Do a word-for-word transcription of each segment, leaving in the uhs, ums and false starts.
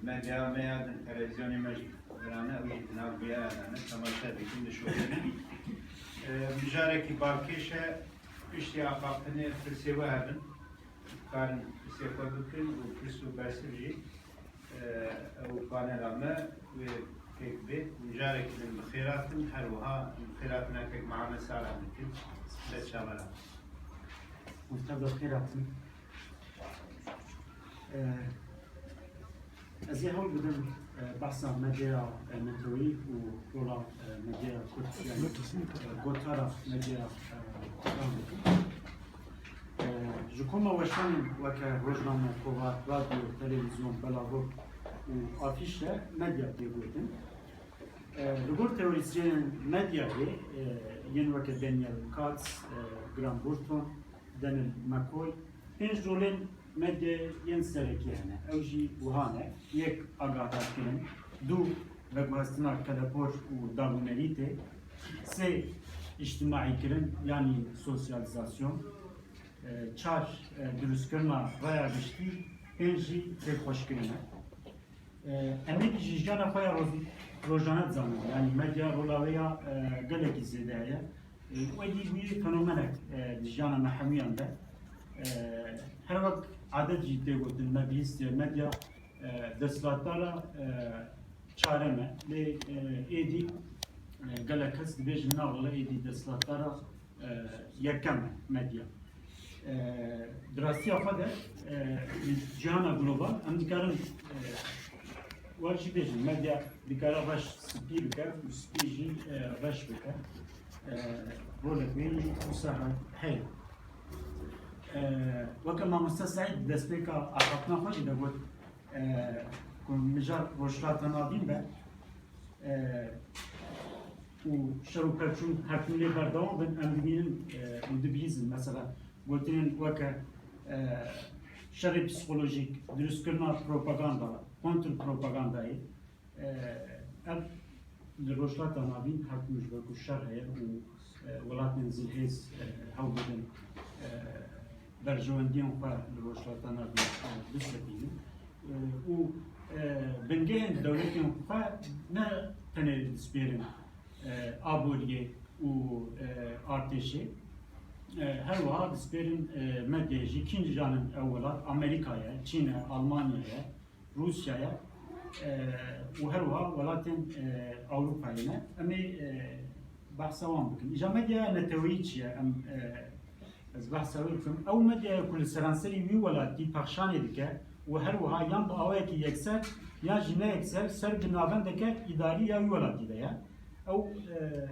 Medya me ya din, televîzyonê me jî birane, ew jî di nav bûyera de ne, temaşe dikin, dişopînin. E, mijarekî balkêş e, piştî axaftinê pirsê we hebin, dikarin pirsê xwe bikin û pirs û bersiv jî, e, ew panela me wê pêk bê. Mijarekî din bi xêr hatin, her wiha bi xêr hatinekek Mihemed Sala dikin. Ser çavera. Muhtar bi xêr hatin. E, Ez ê hewl bidim, e, behsa medyaya, e, neteweyî û rola, e, medyaya kurd, yanî, e, gotara medyaya, e, kurdan bikim. E, ji koma weşanên weke rojname, kovar, radyo, televîzyon, belavok û afîş de medya tê gotin. E, li gor teorîsyenên medyayê, e, yên weke Daniel Katz, e, Graham Burton, Daniel McCoy, pênc rolên medyayê yên serekî hene. Ew jî wiha ne: yek, agahdarkirin; du, veguhestina kelepor û dabûnerîtê; sê, îctimaîkirin, yanî sosyalîzasyon; e, çar, e, dirustkirina raya giştî; pênc jî têkoşkirin e. E, em êdî jî jiyana xwe ya roz-, rojane dizanin. Yanî medya rola wê ya, e, gelekî zêde heye. E, û êdî wî fenomenek, e, di jiyana me hemûyan de. E, her wek adet jî tê gotin, me bihîstiye medya, e, desthilatdara, e, çarem e. Lê, e, êdî, e, gelek kes dibêjin, na wele êdî desthilatdara e, yekem e medya. E, di rastiya xwe de, e, cihana global, em dikarin, e, wek jî bêjin, medya dikare reş spî bike û spî jî, e, reş bike. E, rolek wê jî wisa he-, heye. E, weke mamoste Seîd destpêka axaftina xwe jî de got, e, ku mijar Rojhilata Navîn be, e, û şer û pevçûn her tim lê berdewam bin, em dibînin, e, û dibihîzin. Mesela, gotinên weke, e, şerê psîkolojîk, dirustkirina propaganda, kontrpropagandayê, e, ev li Rojhilata Navîn her tim ji ber ku şer heye û, e, welatên zilhêz, e, hewl didin, e, berjewendiyên xwe li Rojhilata Navîn, e, bisekînin. E, û, e, bingehên dewletên xwe ne tenê dispêrin, e, aboriyê û, e, artêşê, e, her wiha dispêrin, e, medyayê jî. Kî nizanin ew welat? Amerîka ye, Çîn e, Almanya ye, Rûsya ye, e, û her wiha welatên, e, Ewropayê ne. Em ê, e, behsa wan bikin. Îja medyaya neteweyî çi ye? Em, e, ez behsa wê bikim. Ew medyaya ku li seranserî wî welatî pexşanê dike û her wiha yan bi awayekî yekser yan jî ne yekser ser bi navendeke îdarî ya wî welatî de ye. Ew, e,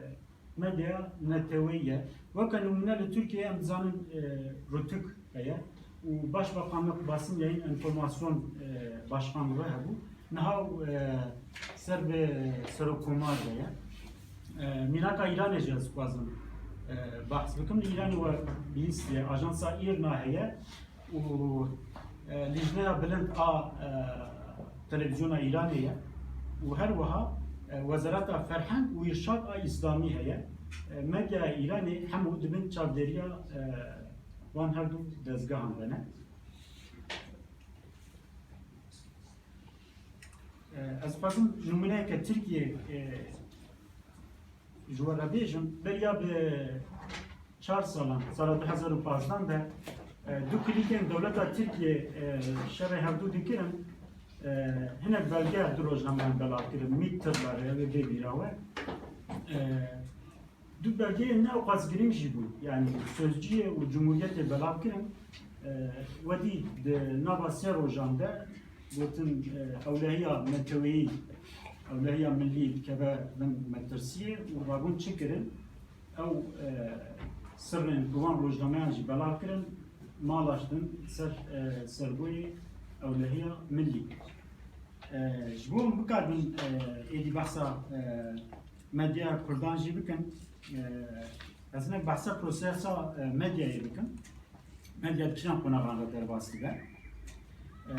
medyaya neteweyî ye. Weke nimûne li Tirkiyeyê em dizanin, e, Rûtük heye û Başbakanlık Basın Yayın Enformasyon, e, Başkanlığı hebû. Niha, e, ser bi Serokkomar de ye. E, mînaka Îranê jî ez dixwazim, e, behs bikim. Li Îranê we bihîstiye, ajansa Îrna heye û, e, Lijneya Bilind a, e, Televîzyona Îranê ye û her wiha, e, Wezareta Ferheng û Îrşad a Îslamî heye. E, medyaya Îranê hemû di bin çavdêriya, e, van her du dezgehan de ne. E, ez dixwazim nimûneyeke Tirkiyê, e, ji we re bêjim. Beriya bi çar salan, sala du hezar û pazdeh de, e, du kulîlkên dewleta Tirkiyê, e, şerê hevdû dikirin, e, hinek belge du rojnameyan belav kirin, MİT Tırları, ew ê bê bîra we. E, Du belgeyên ne ewqas girîng jî bûn. Yanî Sözcüyê û Cumhuriyetê belav kirin. E, wedî di nava sê rojan de gotin, e, ewlehiya neteweyî, ewlehiya millî dikeve bin metirsiyê û rabûn çi kirin? Ew, e, sirrên ku van rojnameyan jî belav kirin, mala jî din ser, e, sergoyê ewlehiya millî. E, ji bo em bikaribin, e, êdî behsa, e, medyaya kurdan jî bikin. E, ez hinek behsa prosesa, e, medyayê bikim. Medya di kîjan qonaxan re derbas dibe? E,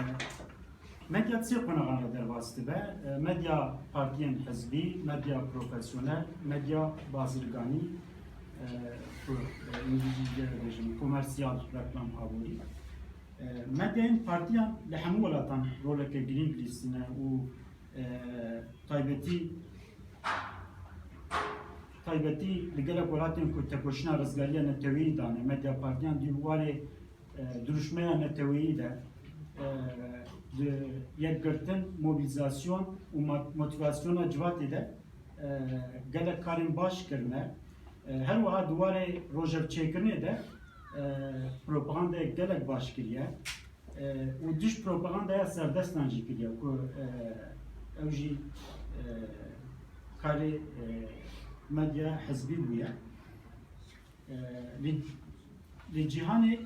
medya di sê qonaxan re derbas dibe. E, medya partiyên hizbî, medya profesyonel, medya bazirganî, e, ku, e, îngilîzî dibêjin komersiyal, reklam, aborî. E, medyayên partiyan li hemû welatan roleke girîng lîstine û, e, taybetî, taybetî li gelek welatên ku tekoşîna rizgariya neteweyî dane, medya partiyan dî warê, e, dirûşmeya neteweyî de, e, di yekgirtin, mobilîzasyon û ma-, motîvasyona civatê de, e, gelek karên baş kirine. E, her wiha di warê rojevçêkirinê de, e, propagandayek gelek baş kiriye. E, û dij propagandaya serdestan jî kiriye ku, e, ew jî, e, karê, e, medya hizbî bûye. E, li, li cîhanê,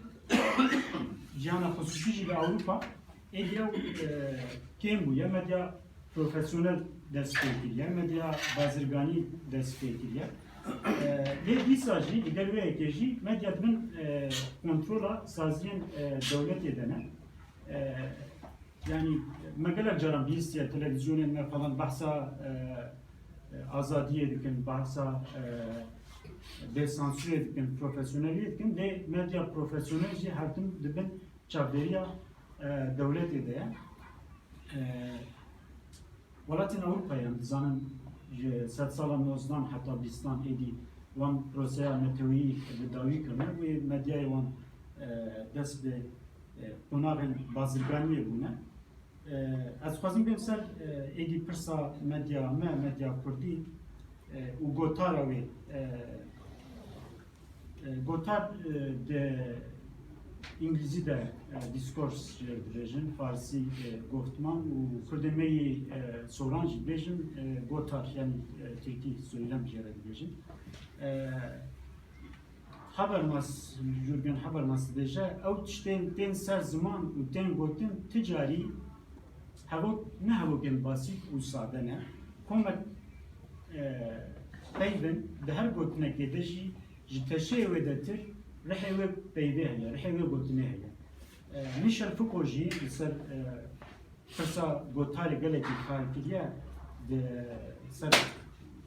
cîhana xisûsî jî li Ewropa, êdî ew, e, kêm bûye. Medya profesyonel dest pê kiriye, medya bazirganî dest pê kiriye. E, lê dîsa jî, li gel wê yekê jî, medya di bin, e, kontrola saziyên, e, dewletê de ne. E, yanî me gelek caran bihîstiye, televîzyonên me falan behsa, e, e, azadiyê dikin, behsa, e, bêsansurê dikin, profesyoneliyê dikin. Lê medya profesyonel jî her tim di bin çavdêriya, e, dewletê de ye. E, Welatên Ewropayê em dizanin ji sedsala nozdan heta bîstan êdî wan proseya neteweyî bi dawî kirine. Wê medyayê wan, e, dest bi, e, qonaxên bazirganiyê bûne. E, ez dixwazim bêm ser, e, êdî pirsa medya me, medya kurdî, e, û gotara wê, e, E, gotar, e, di îngilîzî de, e, discourse jê re dibêjin, farsî, e, goftman û kurdên me yî, e, soran jî dibêjin, e, gotar, yanî, e, tirkî söylem jê re dibêjin. E, Habermas, Jürgen Habermas dibêje, ew tiştên tên ser ziman û tên gotin ti carî hevok, ne hevokên basît û sade ne. Komek, e, peyvên di her gotinekê de jî ji teşeyê wê de tir rihê wê peyvê heye, rihê wê gotinê heye. E, Michel Foucault jî li ser, e, pirsa gotarê gelekî kar kiriye, di ser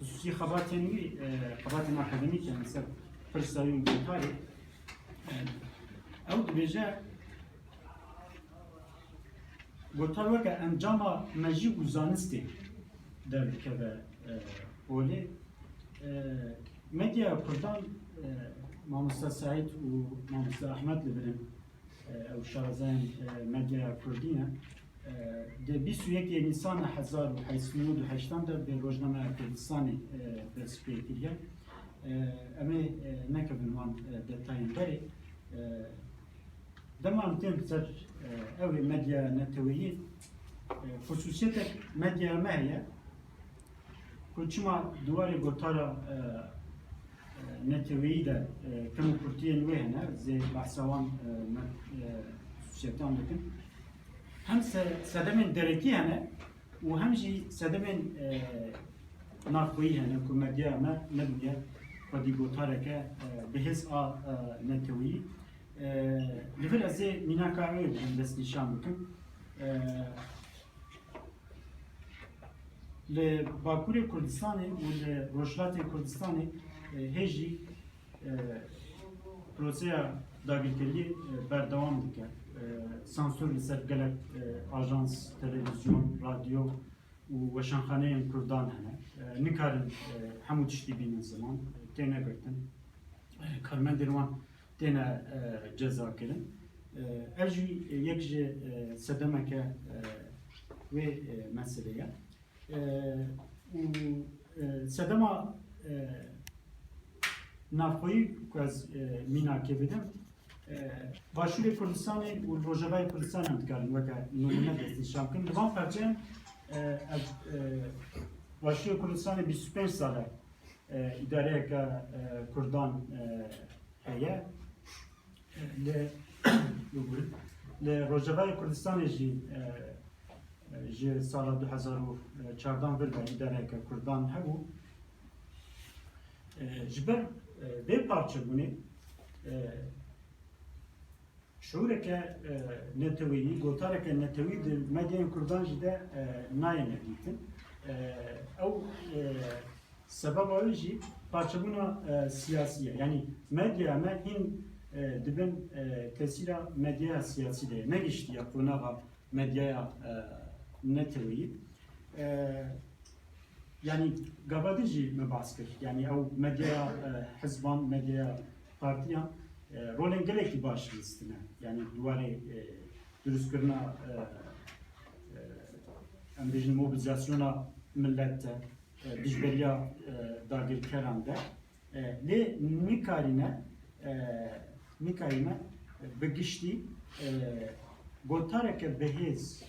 xisûsî xebatên wî, e, xebatên akademîk, yanî ser pirsa wî gotarê. E, ew dibêje, gotar weke encama mejî û zanistê derdikeve, e, holê. E, Medyaya kurdan, e, Mamoste Seîd û Mamoste Ehmed li vir in, e, ew şarazayên, e, medyaya kurdî ne. E, di bîst û yekê Nîsana hezar û heyt sed û nod û heştan de bi Rojnameya Kurdistanê, e, dest pê kiriye. E, em ê, e, nekevin wan, e, detayên berê. E, Dema em tên ser, e, ew ê medya neteweyî, e, xisûsiyetek medyaya me heye ku çima di warê gotara, e, e, neteweyî de, e, kemûkurtiyên wê hene, zê behsa wan, e, me, e, xisûsiyetan dikin. Hem se-, sedemên derekî hene û hem jî sedemên, e, navxweyî hene ku medyaya me nebûye xwedî gotareke, e, bihêz a, e, neteweyî. E, li vir ez ê mînaka wê bidem, destnîşan bikim. E, li Bakurê Kurdistanê û li Rojhilatê Kurdistanê, e, hê jî, e, proseya dagirkeriyê, e, berdewam dike. E, sansûr li ser gelek, e, ajans, televîzyon, radyo û weşanxaneyên kurdan hene. E, nikarin, e, hemû tiştî bînin ziman, e, têne girtin. E, karmendên wan têne, e, cezakirin. E, ev jî yek ji, e, sedemeke, e, wê, e, meselê ye. E, û, e, sedema, e, navxweyî ku ez, e, mînakê bidim, e, Başûrê Kurdistanê û Rojavayê Kurdistanê em dikarin weke nimûne destnîşan bikin. Li van perçeyan, e, ev, e, Başûrê Kurdistanê bîst û pênc sal e, e, îdareyeke, e, kurdan, e, heye. Li, li Rojavayê Kurdistanê jî, e, e, ji sala du hezar û çardan vir de îdareyeke kurdan hebû. E, ji ber, e, vê parçebûnê, e, şiûreke, e, neteweyî, gotareke netewî di medyayên kurdan jî de, e, nayêne dîtin. E, ew, e, Sebeba wê jî parçebûna, e, siyasî ye. Yanî medyaya me hîn, e, di bin, e, tesîra medyaya siyasî de ye. Negiştiye qonaxa medyaya, e, neteweyî. E, yanî gava din jî me behs kir. Yanî ew medyaya, e, hizban, medyaya partiyan, e, rolên gelekî baş listine. Yanî di warê, e, dirustkirina, e, e, em bêjin mobilizasyona millet de, e, dijberiya, e, dagirkeran de. E, lê nikarîne, e, nikarîne, e, bi giştî, e, gotareke bi hêz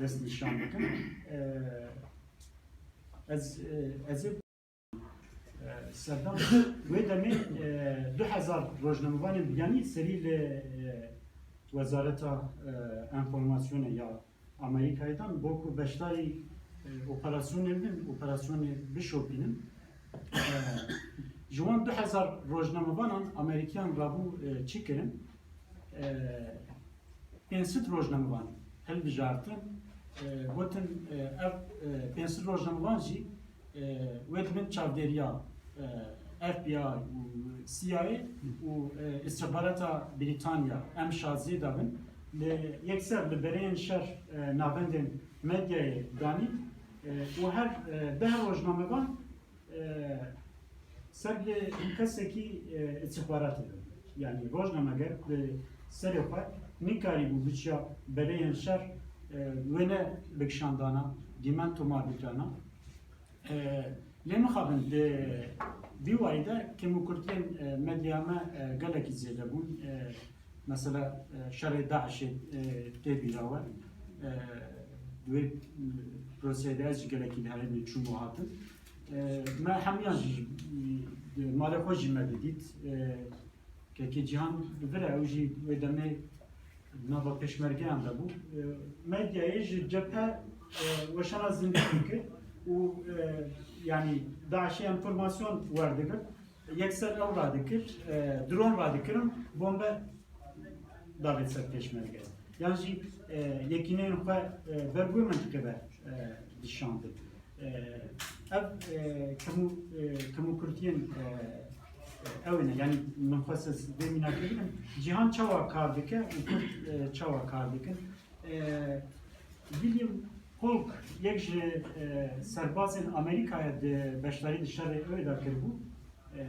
destnîşan bikin. E, ez, e, ez ê, e, Sedam, wê demê, e, du hezar rojnamevanên biyanî serî li, e, Wezareta, e, Enformasyonê ya Amerîkayê dan bo ku beşdarî, e, operasyonê bibin, operasyonê bişopînin. E, ji wan du hezar rojnamevanan Amerîkiyan rabû, e, çi kirin? E, pênc sed rojnamevan hilbijartin. E, gotin, e, ev, e, pênc sed rojnamevan jî, e, wê di bin çavdêriya, e, F B I û C I A û, e, îstixbarata Brîtanya, M şazê de bin. Li yekser li bereyên şer, e, navendên medyayê danîn, e, û her, e, deh rojnamevan, e, ser bi kesekî, e, îstixbaratê de bin. Yanî rojnameger bi serê xwe nikarîbû biçiya bereyên şer, e, wêne bikişandana, dîmen tomar bikirana. E, lê mixabin di vî warî de kêmûkurtiyên, e, medya me, e, gelekî zêde bûn. E, mesela, e, şerê DAIŞê, e, tê bîra we. E, di wê, e, proseyê de ez jî gelekî li herêmê çûm û hatim. E, me hemiyan jî, e, malê xwe jî me didît. E, Kekê Cîhan li vir e, ew jî wê demê nava pêşmergeyan de bû. E, medyayê ji cephe, e, weşana zindî dikir û, e, yanî DAIŞê enformasyon werdigir, yekser ew radikir, e, dron radikirin, bombe davêt ser pêşmerge. Yan jî, e, yekîneyên xwe, e, ber wê mintiqê ve, e, dişandin. E, ev, e, kemû-, e, kemûkurtiyên, e, ew ne. Yanî min xwest ez vê mînakê bidim. Cîhan çawa kar dike û Kurd, e, çawa kar dikin? E, William Polk, yek ji, e, serbazên Amerîkayê di beşdarî di şerê ewê de kiribû, e,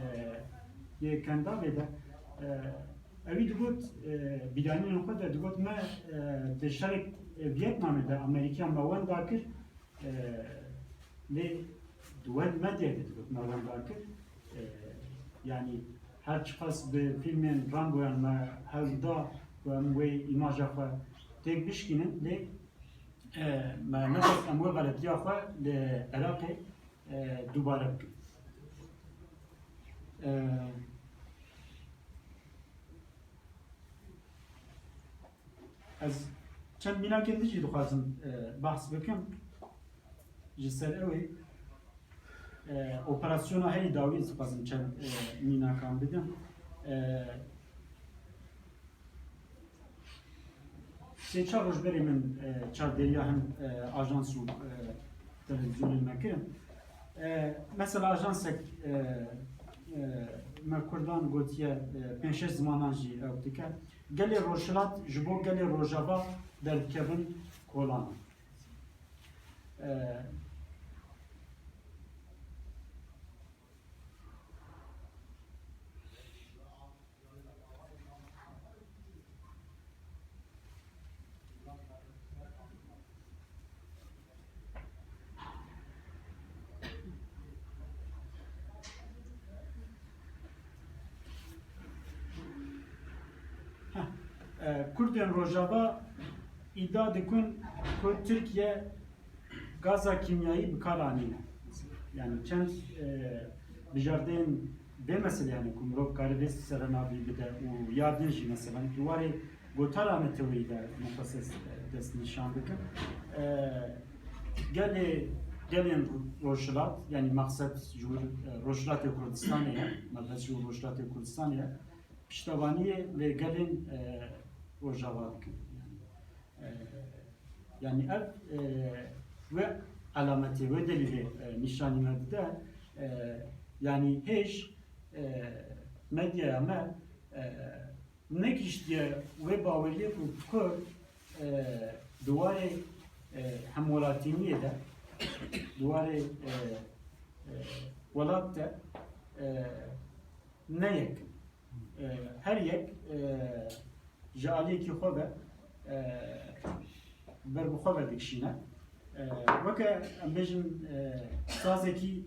yê Kendavê de, e, ewî digot, e, bîranînên xwe de digot, me, e, di şerê, e, Vietnamê de Amerîkiyan me wenda kir, e, lê di wen medyayê de digot me wenda kir. E, yanî her çiqas bi fîlmên Ramboyan me hewl da ku em wê îmaja xwe têk bişkînin, lê, e, me nexwest em wê xeletiya xwe li Iraqê, e, dubare bikin. E, Ez çend mînakên din jî dixwazim, e, behs bikim. Ji ser ew ê, e, operasyona herî dawî ez dixwazim çend, e, mînakan bidim. E, sê çar roj berê min, e, çavdêriya hin, e, ajans û, e, televîzyonên me kirin. E, mesela ajansek, e, e, me Kurdan gotiye, e, pênc şeş zimanan jî ew dike. Gelê Rojhilat ji bo gelê Rojava derdikevin kolan. E, Heh, e, Kurdên Rojava îdia dikin ku Tirkiye gaza kîmyayî bi kar anîne. Yani çend, e, bijardeyên vê meselê hene ku mirov karê vê serenavî bide û ya din jî mesela di warê gotara neteweyî de muxeses destnîşan bikin. E, gelê, gelên Rojhilat, yani maqsed ji wir, e, Rojhilatê Kurdistanê ye, mebest ji wir Rojhilatê Kurdistanê ye, piştevaniyê li gelên, e, Rojava dikin. Yani, e, yani ev, e, wê alametê, wê delîlê, e, nîşanî me dide. E, yani hêj, e, medyaya me, e, e, negihîştiye wê baweriyê ku Kurd, e, di warê, e, hemwelatîniyê de, di warê, e, e, welat de, e, ne yek in. E, her yek, e, ji aliyekî xwe ve, e, ber bi xwe ve dikişîne. E, weke em bêjin, e, sazekî,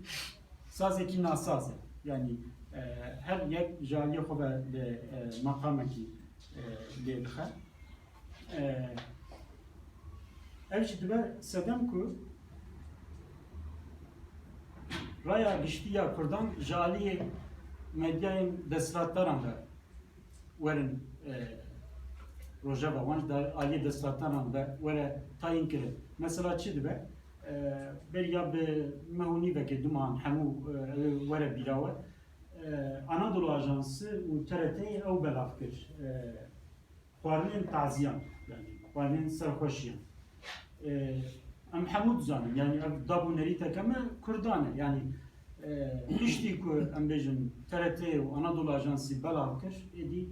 sazekî nasaz e. Yanî, e, her yek ji aliyê xwe ve li, e, meqamekî, e, lê dixe. E, ev jî dibe sedem ku raya giştî ya Kurdan ji aliyê medyayên desthilatdaran ve werin, e, rojeva wan ji aliyê desthilatdaran ve were tayîn kirin. Mesela çi dibe? E, beriya bi meh û nîvekê, du mehan hemû, e, were bîra we. E, Anadolu Ajansı û T R T ew belav kir. E, xwarinên taziyan, yanî xwarinên serxweşiyan. E, em hemû dizanin, yanî ev dab û nerîteke me Kurdan e. Yanî, e, piştî ku em bêjin T R T û Anadolu Ajansı belav kir, êdî,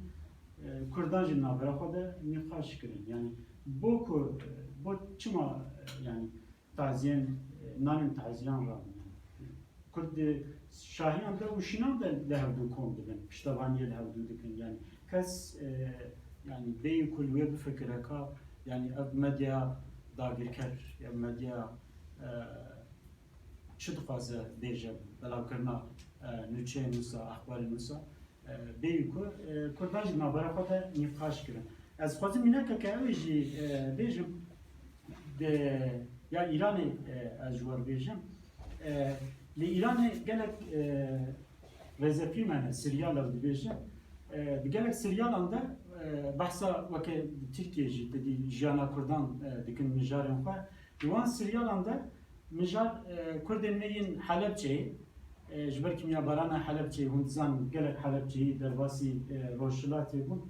e, Kurdan jî navbera xwe de nîqaş kirin. Yanî bo ku, e, bo çima, e, yanî taziyên, e, nanên taziyan rabin. Kurd di şahiyan de û şînan de li hevdû kom dibin, piştevaniyê li hevdû dikin. Yanî kes, e, yanî bêyî ku li wê bifikire ka, yanî ev medya dagirker, ev medya, e, çi dixwaze bêje, belavkirina, e, nûçeyên wisa, axbarên wisa, e, bêyî ku, e, Kurdan jî navbera xwe de nîqaş kirin. Ez dixwazim mînakeke ew jî, e, bêjim. Di, ya Îranê, e, ez ji we re bêjim. E, li Îranê gelek, e, rêzefîlm hene, serial ew dibêjin. E, di gelek serialan de, e, behsa weke di Tirkiyê jî, te dî jiyana Kurdan, e, dikin mijarên xwe. Di wan serialan de mijar, e, Kurdên me yên Helebçeyê, e, ji ber kîmyabarana Helebçeyê, hûn dizanin gelek Helebçeyî derbasî, e, Rojhilatê bûn.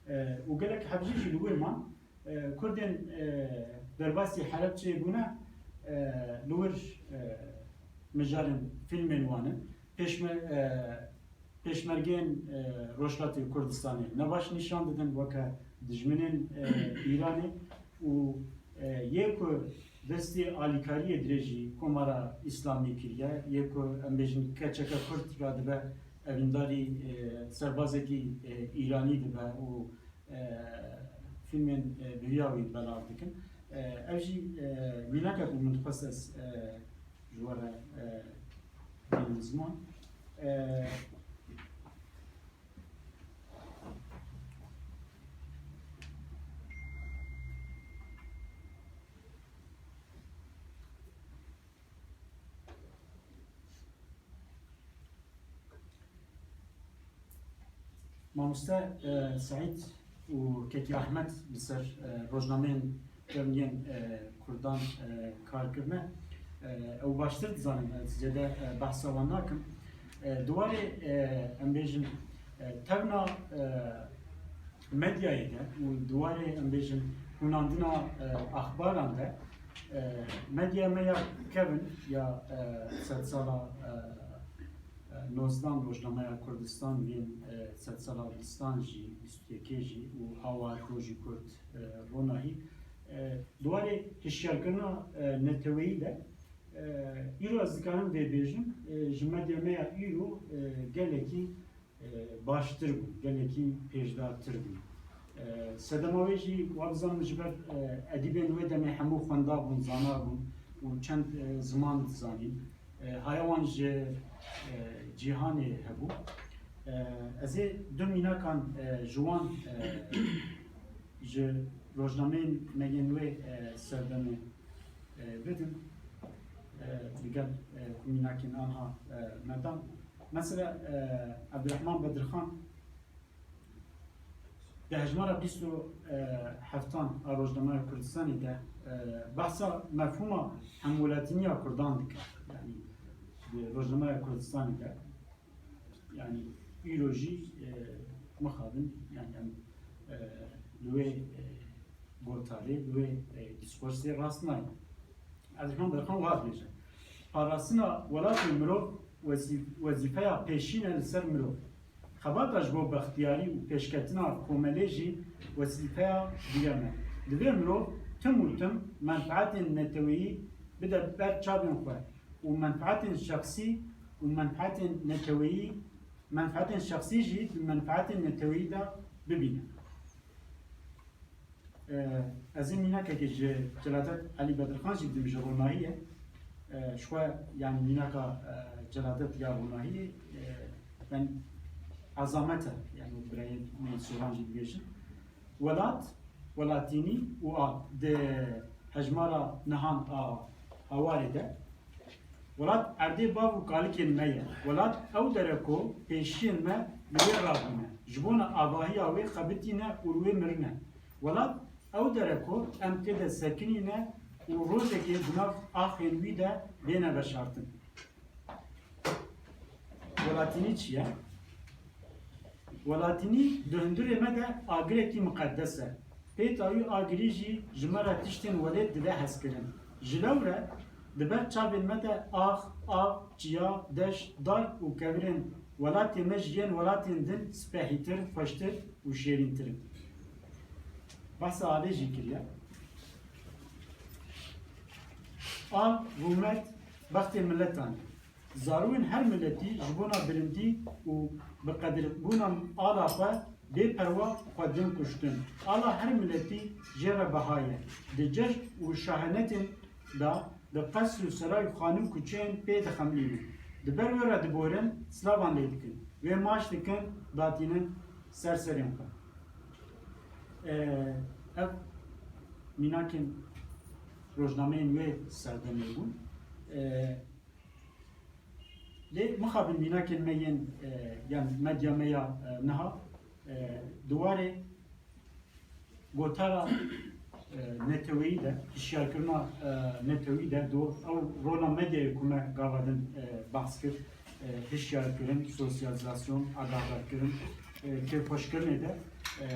E, û gelek hebcî jî li wir man. E, Kurdên, e, derbasî Helebçeyê bûne, e, li wir, e, mijarên fîlmên wan in. Pêşme-, e, pêşmergeyên, e, Rojhilatê Kurdistanê ne baş nîşan didin weke dijminên, e, Îranê û, e, yê ku destê alîkariyê dirêjî Komara Îslamî kiriye, yê ku em bêjin keçeke Kurd radibe evîndarî, e, serbazekî, e, Îranî dibe û e, fîlmên, e, bi vî awî belav dikin. E, ev jî, e, mînakek bû min dixwest ez, e, ji we re, e, bînim ziman. E, Mamoste, e, Seîd û Kekî Ahmed li ser, e, rojnameyên kevniyên, e, Kurdan, e, kar kirine. E, ew baştir dizanin, ez zêde, e, behsa wan nakim. E, di warê, e, em bêjin, e, tevna, e, medyayê de û di warê, em bêjin, hûnandina, e, axbaran de, e, medya me ya kevin ya, e, sedsala, e, e, nozdan, Rojnameya Kurdistan yên, e, sedsala bîstan jî, bîst û yekê jî û Hawa Rojî Kurd, e, Ronahî, e, di warê hişyarkirina, e, neteweyî de, e, îro ez dikarim vê bêjim, e, ji medya me ya îro, e, gelekî e, baştir bûn, gelekî pêşdartir bûn. E, sedema wê jî, wa bizanim ji ber, e, edîbên wê demê hemû xwenda bûn, zana bûn û çend, e, ziman dizanîn. E, haya wan ji, e, cîhanê hebû. E, ez ê du mînakan, e, ji wan, e, ji rojnameyên me yên wê, e, serdemê, e, bidim. E, digel, e, ku mînakên anha, e, me dan. Mesela, e, Ebdurehman Bedirxan di hejmara bîst û heftan a Rojnameya Kurdistanê de, e, behsa mefhûma hemwelatîniya Kurdan dike. Yanî di Rojnameya Kurdistanê de, yanî îro jî, e, mixabin, yanî em, e, li wê, e, gotarê, li wê, e, dîskorsê rast nayîn. Ebdurehman Bedirxan wiha dibêje, parastina welatê mirov wezîf-, wezîfeya pêşîn e li ser mirov. Xebata ji bo bextiyarî û pêşketina komelê jî wezîfeya duyem e. Divê mirov tim û tim menfaetên neteweyî bide ber çavên xwe û menfaetên şexsî û menfaetên neteweyî, menfaetên şexsî jî di menfaetên neteweyî de bibîne. Ee, ez ê mînakekê ji Celadet Elî Bedirxan jî bidim ji ronahiyê. Ee, ji xwe, yanî mînaka, e, Celadet ya ronahiyê, e, ben ezamet e, yanî birayê me yê Soran jî dibêjin. Welat, welatînî û a di hejmara nihan a Hawarê de, welat erdê bav û kalikên me ye. Welat ew der e ku pêşiyên me li wê rabûne, ji bona avahiya wê xebitîne û li wê mirine. Welat ew der e ku em tê de sekinîne û rojekê di nav axên wî de bêne veşartin. Welatînî çi ye? Welatînî di hundirê me de agirekî miqedes e. Pêta wî agirî jî ji me re tiştên welêt dide hezkirin. Ji lewre di ber çavên me de ax, av, çiya, deş, dal û kevirên welatê me ji yên welatên din spehîtir, xweştir û şêrîntir in. Behsa avê jî kiriye. Av, rûmet, bextê miletan e. Zarûyên her miletî ji bona bilindî û biqedirbûna ala xwe bê perwa xwe din kuştin. Ala her miletî jê re beha ye. Di cejn û şahenetên de, di qesr û seray û xanim kuçeyên pê dixemlînin. Di ber wê re diborin, silavan lê dikin. Wê maç dikin, datînin ser serên xwe. Ee, ev mînakên rojnameyên wê serdemê bûn. Ee, Lê mixabin mînakên me yên, e, yan medya me ya, e, niha, e, di warê gotara, e, neteweyî de, hişyarkirina, e, neteweyî de, do-, ew rola medyayê ku me gava din, e, behs kir, e, hişyarkirin, sosyalizasyon, agahdar kirin, e, kêfxweşkirinê de, e,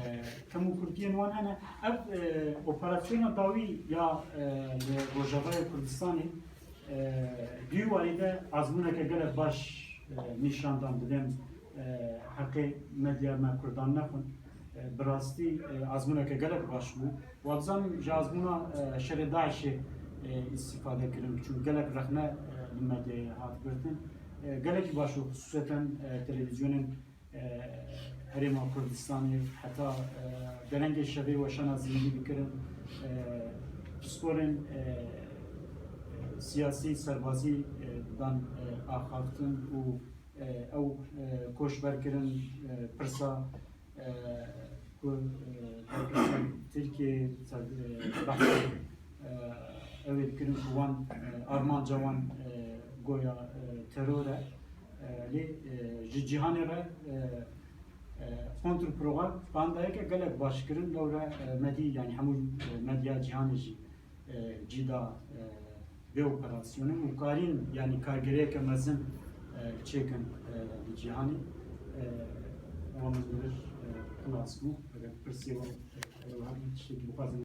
kem û kurtiyên wan hene. Ev, e, operasyona dawî ya, e, li Rojavayê Kurdistanê, E, di wî warî de azmûneke gelek baş, e, nîşan dan didin, e, heqê medya me kurdan nexwin. E, bi rastî, e, azmûneke gelek baş bû. Wa dizanin ji azmûna, e, şerê DAIŞê, e, îstîfade kirin. Çûn gelek rexne, e, li medyayê hat girtin. E, gelekî baş bû, xisûseten, e, televîzyonên e, Herêma Kurdistanê heta, e, derengê şevê weşana zimilî dikirin, e, pisporên, e, siyasî, serbazî, e, didan, e, axaftin û, e, ew, e, koçber kirin, e, pirsa, e, ku, e, berpirsên Tirkiyê ser, e, behsê, e, ew ê dikirin ku wan, e, armanca wan, e, goya, e, teror e. E, lê, e, ji cîhanê re, e, e, kontrpropagandayeke gelek baş kirin, lewre, e, me dî, yanî hemû, e, medya cîhanê jî, e, cî da, e, vê operasyonê û karîn, yanî kargêriyeke mezin, e, çêkin, e, li cîhanê. E, ewa min li vir, e, xilas bû. Eger pirsê we, e, ew her tiştekî bixwazin.